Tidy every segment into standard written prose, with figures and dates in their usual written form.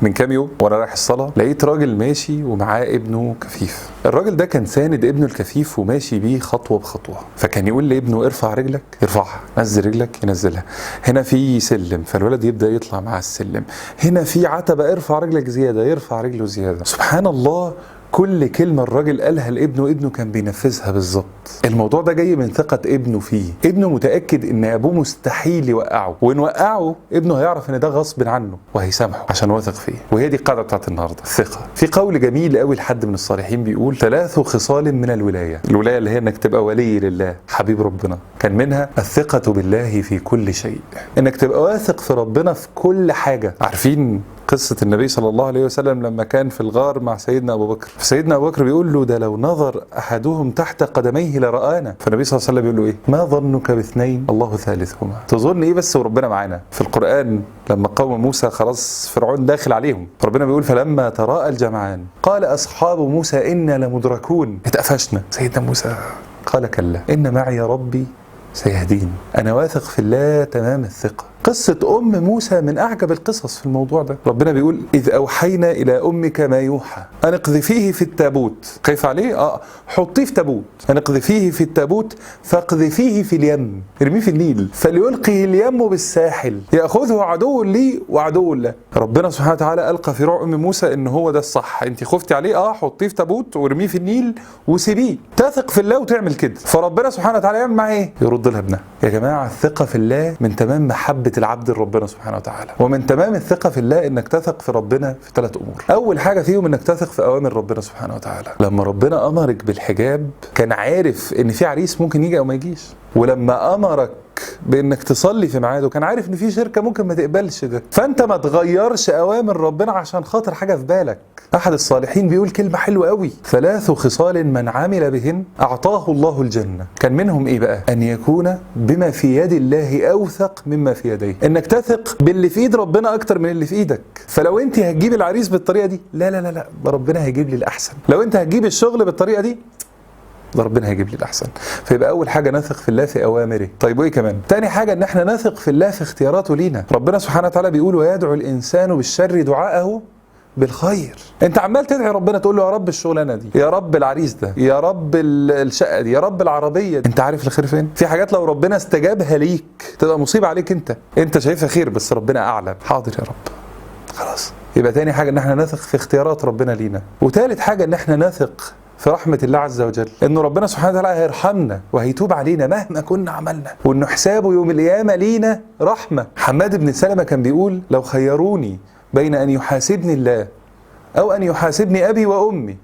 من كام يوم وانا رايح الصلاة لقيت راجل ماشي ومعاه ابنه كفيف. الراجل ده كان ساند ابنه الكفيف وماشي بيه خطوة بخطوة، فكان يقول لابنه ارفع رجلك يرفعها، نزل رجلك ينزلها، هنا في سلم فالولد يبدا يطلع مع السلم، هنا في عتبة ارفع رجلك زيادة يرفع رجله زيادة. سبحان الله، كل كلمة الراجل قالها لابنه ابنه كان بينفذها بالظبط. الموضوع ده جاي من ثقة ابنه فيه، ابنه متأكد ان ابوه مستحيل يوقعه، وان وقعه ابنه هيعرف ان ده غصب عنه وهيسامحه عشان واثق فيه. وهي دي القاعدة بتاعت النهاردة، الثقة. في قول جميل قوي لحد من الصالحين بيقول 3 خصال من الولاية، الولاية اللي هي انك تبقى ولي لله حبيب ربنا، كان منها الثقة بالله في كل شيء، انك تبقى واثق في ربنا في كل حاجة. عارفين قصة النبي صلى الله عليه وسلم لما كان في الغار مع سيدنا أبو بكر، سيدنا أبو بكر بيقول له ده لو نظر أحدهم تحت قدميه لرآنا، فالنبي صلى الله عليه وسلم بيقول له إيه؟ ما ظنك باثنين الله ثالثهما، تظن إيه بس وربنا معانا. في القرآن لما قوم موسى خلاص فرعون داخل عليهم، ربنا بيقول فلما تراءى الجمعان قال أصحاب موسى إنا لمدركون، اتقفشنا. سيدنا موسى قال كلا إن معي ربي سيهدين، أنا واثق في الله تمام الثقة. قصة أم موسى من أعجب القصص في الموضوع ده. ربنا بيقول إذ أوحينا إلى أمك ما يوحى أن اقذفيه في التابوت، كيف عليه؟ حطيه في تابوت، أن اقذفيه في التابوت فاقذفيه في اليم، ارميه في النيل، فليلقه اليم بالساحل يأخذه عدو لي وعدو له. ربنا سبحانه وتعالى ألقى في روع أم موسى إن هو ده الصح، أنت خفتي عليه، حطيه في تابوت وارميه في النيل وسيبيه، تثق في الله وتعمل كده، فربنا سبحانه وتعالى يعمل معاه إيه؟ يرد لها ابنها. يا جماعة الثقة في الله من تمام محبة العبد لربنا سبحانه وتعالى، ومن تمام الثقة في الله انك تثق في ربنا في 3 امور. اول حاجة فيهم انك تثق في اوامر ربنا سبحانه وتعالى. لما ربنا امرك بالحجاب كان عارف ان في عريس ممكن يجي او ما يجيش، ولما امرك بانك تصلي في ميعاده كان عارف ان في شركة ممكن ما تقبلش ده، فانت ما تغيرش اوامر ربنا عشان خاطر حاجة في بالك. احد الصالحين بيقول كلمة حلوة قوي، 3 خصال من عمل بهن اعطاه الله الجنة، كان منهم ايه بقى؟ ان يكون بما في يد الله اوثق مما في يديه، انك تثق باللي في ايد ربنا اكتر من اللي في ايدك. فلو انت هتجيب العريس بالطريقة دي، لا لا لا لا، ده ربنا هيجيب لي الاحسن. لو انت هتجيب الشغل بالطريقة دي، ده ربنا هيجيب لي الأحسن. فيبقى أول حاجة نثق في الله في أوامره. طيب وإيه كمان؟ تاني حاجة إن إحنا نثق في الله في اختياراته لينا. ربنا سبحانه وتعالى بيقول ويدعو الإنسان بالشر دعاءه بالخير. أنت عمال تدعي ربنا تقول له يا رب الشغلانة دي، يا رب العريس ده، يا رب الشقة دي، يا رب العربية دي. أنت عارف الخير فين؟ في حاجات لو ربنا استجابها ليك تبقى مصيبة عليك، أنت شايفها خير بس ربنا أعلم. حاضر يا رب، خلاص. يبقى تاني حاجة إن إحنا نثق في اختيارات ربنا لينا. وتالت حاجة إن إحنا نثق في رحمة الله عز وجل، إنه ربنا سبحانه وتعالى هيرحمنا وهيتوب علينا مهما كنا عملنا، وإنه حسابه يوم القيامة لينا رحمة. حماد بن سلمة كان بيقول لو خيروني بين أن يحاسبني الله أو أن يحاسبني أبي وأمي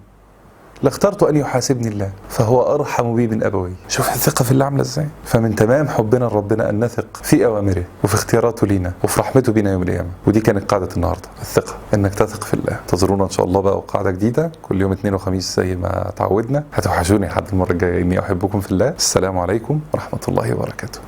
لاخترت أن يحاسبني الله، فهو أرحم بي من أبوي. شوف الثقة في الله عاملة إزاي. فمن تمام حبنا لربنا أن نثق في أوامره وفي اختياراته لينا وفي رحمته بينا يوم القيامة. ودي كانت قاعدة النهاردة، الثقة، إنك تثق في الله. انتظرونا إن شاء الله بقى وقاعدة جديدة كل يوم 2 وخميس زي ما تعودنا. هتوحشوني لحد المرة الجاية. إني أحبكم في الله. السلام عليكم ورحمة الله وبركاته.